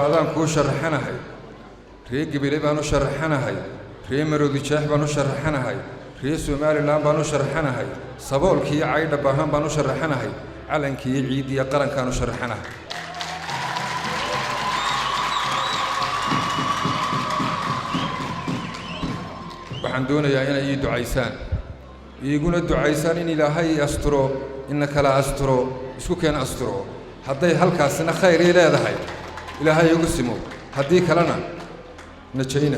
Adaan kuu sharaxanahay. Ree Gebele baan u sharaxanahay, ree Maroodi Jeex baan u sharaxanahay, ree Somalilan baan u sharaxanahay, saboolkiiyo caydha baahan baan u sharaxanahay, calankiiyo ciiddiiyo qarankaan u sharaxanahay. Waxaan doonayaa inay ii ducaysaan, iiguna ducaysaan in Ilaahay i asturo, ina kala asturo, isku keena asturo. Hadday halkaasina khayr ii leedahay, Ilaahay igu simo, haddii kalena najayna.